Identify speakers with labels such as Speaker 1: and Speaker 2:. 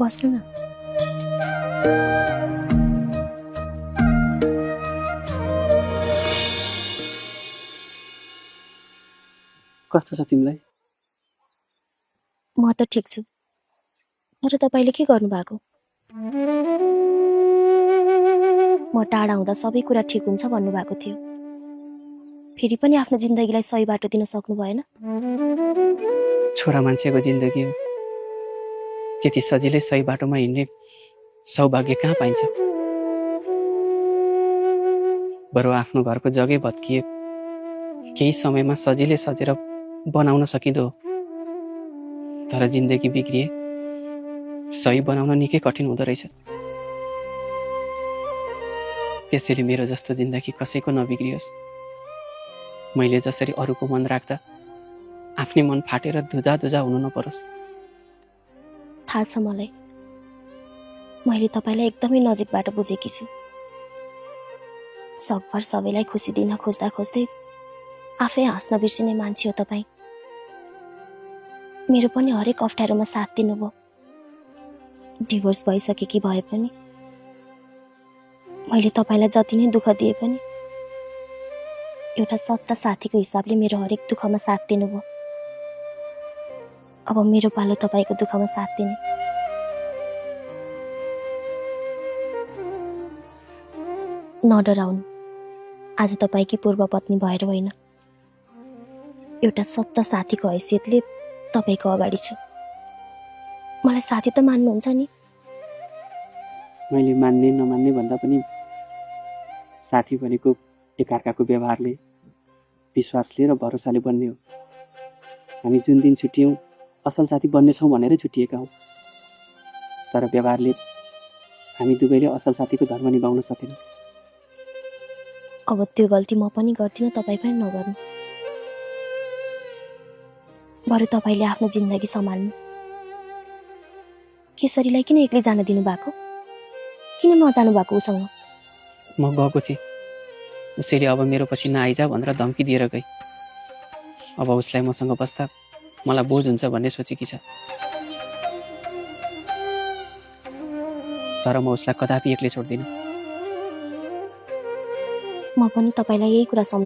Speaker 1: बस्नु न।
Speaker 2: कस्तो छ तिमीलाई?
Speaker 1: म त ठिक छु, तर तपाईले के गर्नु भएको? म टाढा हुँदा सबै कुरा ठिक हुन्छ भन्नुभएको थियो, फेरि पनि आफ्नो जिन्दगीलाई सही बाटो दिन सक्नु भएन।
Speaker 2: छोरा मान्छेको जिन्दगी हो, त्यति सजिलै सही बाटोमा हिँड्ने सौभाग्य कहाँ पाइन्छ? बरु आफ्नो घरको जग्गै भत्किए केही समयमा सजिलै सजेर बनाउन सकिँदो, तर जिन्दगी बिग्रिए सही बनाउन निकै कठिन हुँदो रहेछ। त्यसैले मेरो जस्तो जिन्दगी कसैको नबिग्रियोस्। मैले जसरी अरूको मन राख्दा आफ्नै मन फाटेर धुजा धुजा हुनु नपरोस्।
Speaker 1: थाहा छ मलाई, मैले तपाईलाई एकदमै नजिकबाट बुझेकी छु। सकभर सबैलाई खुसी दिन खोज्दा खोज्दै आफै हाँस्न बिर्सिने मान्छे हो तपाई। मेरो पनि हरेक अप्ठ्यारोमा साथ दिनुभयो। डिभोर्स भइसकेकी भए पनि मैले तपाईलाई जति नै दुःख दिए पनि एउटा सच्चा साथीको हिसाबले मेरो हरेक दुःखमा साथ दिनुभयो। अब मेरो पालो तपाईको दुःखमा साथ दिने। नडराउनु, आज तपाईकी पूर्व पत्नी भएर होइन, एउटा सच्चा साथीको हैसियतले तपाईको अगाडि छु। मलाई साथी त मान्नुहुन्छ नि?
Speaker 2: मैले मान्ने नमान्ने भन्दा पनि साथी भनेको एकअर्काको व्यवहारले, विश्वासले र भरोसाले बन्ने हो। हामी जुन दिन छुट्यौँ असल साथी बन्नेछौँ भनेरै छुट्टिएका हौँ, तर व्यवहारले हामी दुवैले असल साथीको धर्म निभाउन सकेनौँ।
Speaker 1: अब त्यो गल्ती म पनि गर्दिनँ, तपाई पनि नगर्नु। बरु तपाईले आफ्नो जिन्दगी सम्हाल्नु। केसरीलाई किन एक्लै जान दिनु भएको? किन नजानु भएको उसँग?
Speaker 2: म गएको थिएँ, उसैले अब मेरो पछि नआइजा भनेर धम्की दिएर गई। अब उसलाई मसँग बस्दा मलाई बोझ हुन्छ भन्ने सोचेकी छ, तर म उसलाई कदापि एक्लै छोड्दिनँ।
Speaker 1: म पनि तपाईलाई यही कुरा